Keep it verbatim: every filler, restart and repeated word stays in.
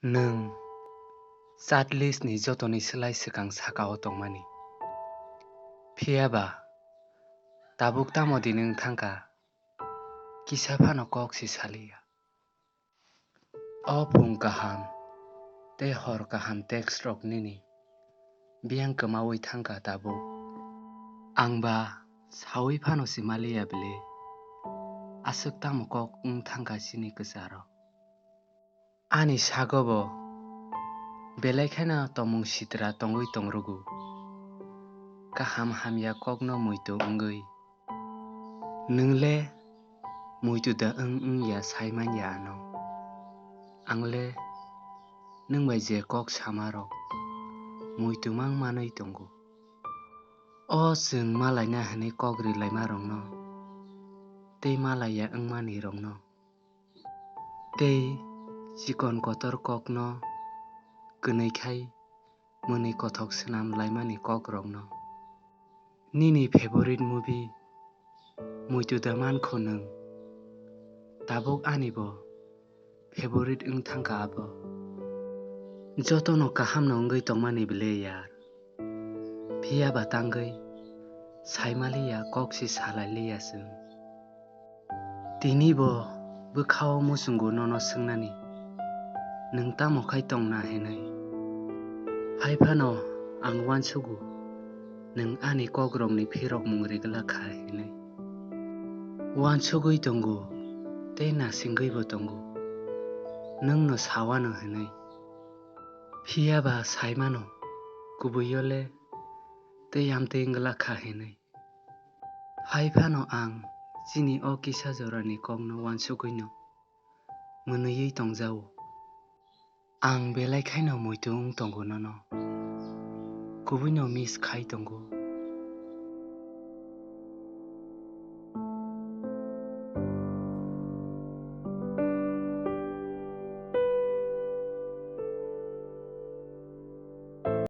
Nwng chat list ni jotoni slai swkang saka o tongmani. Phiya ba tabuk tamo din wng thangkha, kisa phano kok se saliya. O phung kaham tei hor kaham text rok nini biyang kwmaui thangkha tabuk. Ang ba saui phano se maliya bile, aswk tamo kok wng thangkha chini kwcharo. Ani sago bo belai kheno tomung sitra tongwi tongrugo, kaham hamya kokno muitu wngwi. Nwng le muitu da wng wng ya sai man ya ano. Ang le nwng bai je kok sama rok muitu mang manwi tongo. O chwng malaina hwnwi kok rilaima rokno tei malaiya wngmani rokno tei chikon kotor kokno kwnwi khai mwnwi kothok swnam laimani kok rokno. Nini favorite movie muitu da mankho nwng? Tabuk ani bo favorite wng thangkha abo. Jotono kaham no wngwi tongmani bile yar. Phiya ba tangwi saimaliya kok se salailiya chwng. Tini bo bwkhao muchungo nono swngnani, nwng tamo khai tongna hinwi. Hai phano ang uansugo, nwng ani kokrokni phirokmung rigwlak kha hinwi. Uansugwi tongo tei nasingwibo tongo, nwngno sawano hinwi. Phiya ba saimano, kubui-o le tei amtwi wngwlak kha hinwi. Hai phano ang chini o kisa jorani kokno uansugwino mwnwiwi tongjao. Ang belai khaino muitu wng tongo nono. Kubuino miss khai tongo.